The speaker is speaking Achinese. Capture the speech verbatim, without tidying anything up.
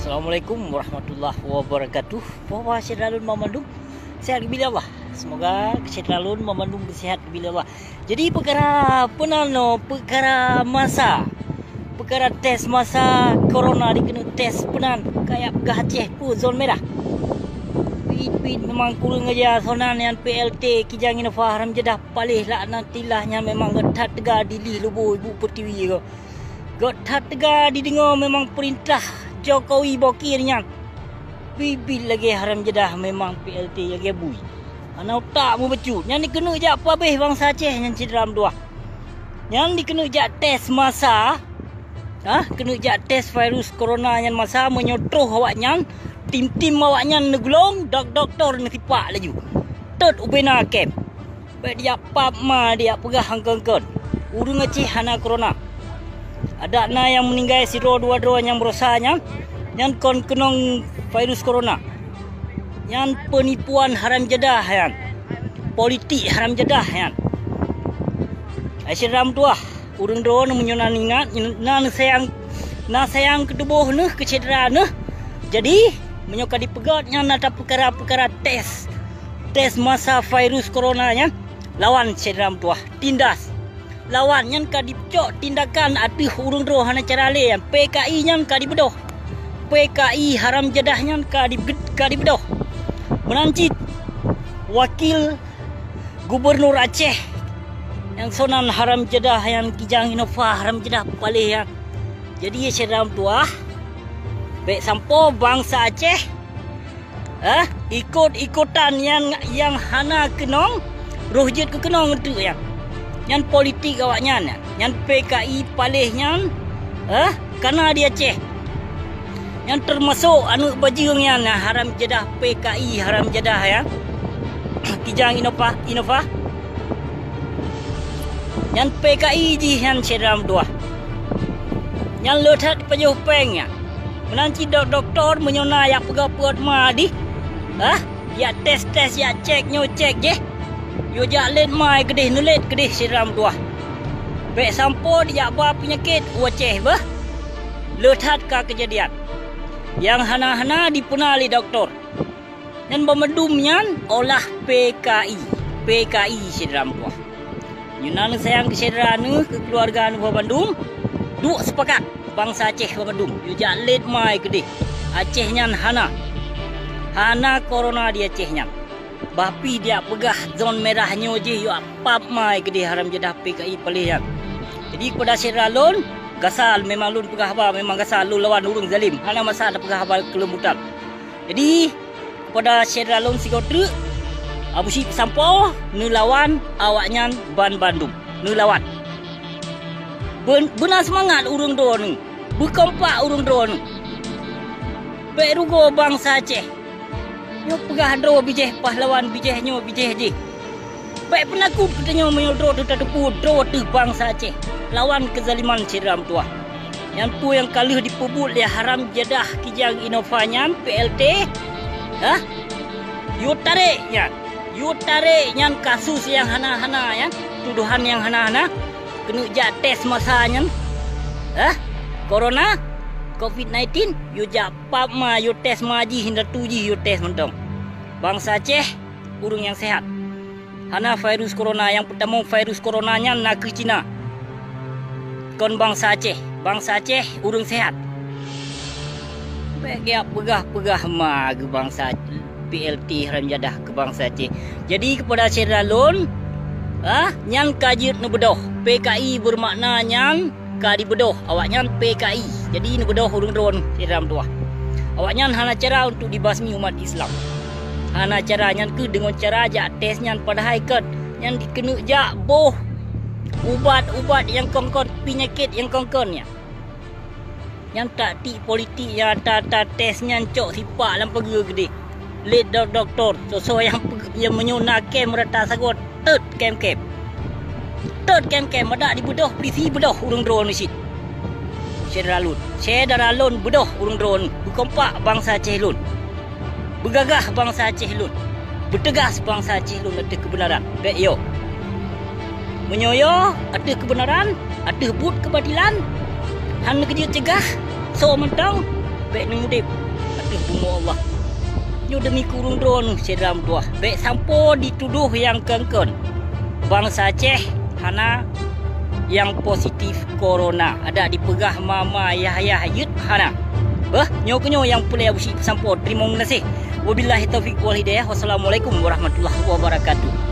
Assalamualaikum warahmatullahi wabarakatuh. Puah-puah syedara lôn banmandum, sehat geubri lé Allah. Semoga syedara lôn banmandum sehat geubri lé Allah. Jadi peukara peunan, peukara masa, peukara tes masa corona dikeuneuk tes peunan, kajak peugah Aceh peue zon merah. Pit-pit memang kureueng aja sonan nyan P L T Kijang Innova haram jadah paléh laknatillah nyan memang that teuga dilih lubô ibu pertiwi ko. Göt that teuga dideungoe memang peurintah Jokowi bokir nyan. Bit-bit lagèe haram jadah memang P L T lagèe bui. Hana utak meubacut. Nyan dikeuneuk jak peuabéh bansa Aceh nyan syedara meutuah. Nyan dikeuneuk jak tes masa. Ha, keuneuk jak tes virus corona nyan masa meunyoe troh awaknyan, tim-tim awaknyan neugulong, dok-doktor neusipak laju. Tot ubena kem. Bèk dijak pap ma dijak peugah angkon-angkon. Ureueng Aceh hana corona. Adak na nyang meuninggai sidroe dua droe nyang barosa nyan, nyan kon keunong virus corona. Nyan peunipuan haram jadah nyan. Politik haram jadah nyan. Hai syedara meutuah, ureueng droeneuh meunyoe na ingat, na neusayang, na sayang keu tuboh neuh, keu syedara neuh. Jadi, meunyoe ka dipeugöt nyan na peukara-peukara tes, tes masa virus corona nyan, lawan syedara meutuah, tindas. Lawan nyan ka dicok tindakan ateueh ureueng droe hana cara lé nyan. P K I nyan ka dibeudôh. P K I haram jadah nyan ka dibe-, ka dibeudôh. Meunan cit wakil gubernur Aceh nyang sonan haram jadah nyan Kijang Innova haram jadah paléh nyan. Jadi syedara meutuah, bèk sampoe bansa Aceh eh, ikot-ikotan nyang, nyang hana keunong, roh jeuet keu keunong teuk nyan. Nyan politik awaknyan nyan. Nyan P K I paléh nyan, eh, kana di Aceh. Nyan teumasok aneuk bajeueng nyan, haram jadah P K I, haram jadah nyan. Kijang Innova, Innova. Nyan P K I jih nyan syedara meutuah. Nyan le that pajoh péng nyan. Meunan cit dok-, doktor meunyoe na jak peugah peuet ma dih, hah? Jak tes-tes, jak cek nyoe cek jéh. Yue jak lét ma keudeh, neulét keudeh syedara meutuah. Bèk sampoe dijak ba peunyakét u Aceh beuh. Le that ka keujadian. Nyang hana-hana dipeuna lé doktor. Nyan banmandum nyan olah P K I. P K I syedara meutuah. Nyoe na neusayang keu syedara neuh, keu keuluwarga neuh banmandum, duek seupakat bansa Aceh banmandum. Yue jak lét ma keudeh. Aceh nyan hana. Hana corona di Aceh nyan. Bah pih dijak peugah zon merah nyoe jih yue pap ma keudeh haram jadah P K I paléh nyan. Jadi keupada syedara lôn, gasa memang lôn peugah haba, memang gasa lôn lawan ureueng zalim. Hana masa tapeugah haba keuleumbutan. Jadi, keupada syedara lôn sigoe treuk, Abusyik peusampoe neulawan awaknyan banmandum. Neulawan. Beun-, beuna seumangat ureueng droeneuh. Beukompak ureueng droeneuh. Bèk rugoe bansa Aceh. Nyoe peugah droe bijéh pahlawan, bijéh nyoe, bijéh jih. Bèk peunakot geutanyoe meunyoe droe teutateupeue droe teuh bansa Aceh lawan keuzaliman syedara meutuah. Nyan peue nyang ka lheueh jipeubuet lé haram jadah Kijang Innova nyan, P L T? Hah? Yue tarek nyan. Yue tarek nyan kasus nyang hana-hana nyan, tudohan nyang hana-hana. Keuneuk jak tes masa nyan. Hah? Corona? Covid nineteen? Yue jak pap ma, yue tes ma jih, indatu jih yue tes mantong. Bansa Aceh ureueng nyang sehat. Hana virus corona, nyang peutamong virus corona nyan nakeuh Cina. Kon bansa Aceh, bansa Aceh ureueng sehat. Bèk geujak peugah-peugah ma keu bansa P L T haram jadah keu bansa Aceh. Jadi keupada syedara lôn, ah, nyan ka jeuet neubeudôh. P K I beumakna nyan ka dibeudôh, awaknyan P K I. Jadi neubeudôh ureueng droeneuh syedara meutuah. Awaknyan hana cara untuk dibasmi umat Islam. Hana cara, nyan keuh deungon cara jak tes nyan padahai kon nyan dikeuneuk jak boh ubat-ubat nyang kon-kon, peunyakét nyang kon-kon nyan. Nyan taktik politik nyang ata-ata tes nyan cok sipak lam pageue keudeh. Lé dok-, doktor, soe-soe nyang peuge-, nyang meunyoe na kem rata sagoe, teut kem-kem. Teut kem-kem, madak dibeudôh, polisi beudôh ureueng droeneuh cit. Syedara lôn, syedara lôn beudôh ureueng droeneuh, beukompak bansa Aceh lôn. Beugagah bansa Aceh lôn. Beuteugas bansa Aceh lôn ateueh keubeunaran. Bèk yo. Meunyoe yo ateueh keubeunaran, ateueh buet keubatilan, hana keujeuet cegah, soe mantong, Bék neumudeb ateueh bumoe Allah. Nyoe demi keu ureuëng droeneueh syedara meutuwah. Bék sampoe jitudoh nyang kon-kon. Bansa Aceh hana nyang positif corona. Adak jipeugah ma-ma yah-yah jeuet hana. Beuh, nyoe keuh nyoe nyang peureulée Abusyik peusampoe. Teurimong geunaséh. Wabillahi taufiq wal hidayah. Wassalamualaikum warahmatullahi wabarakatuh.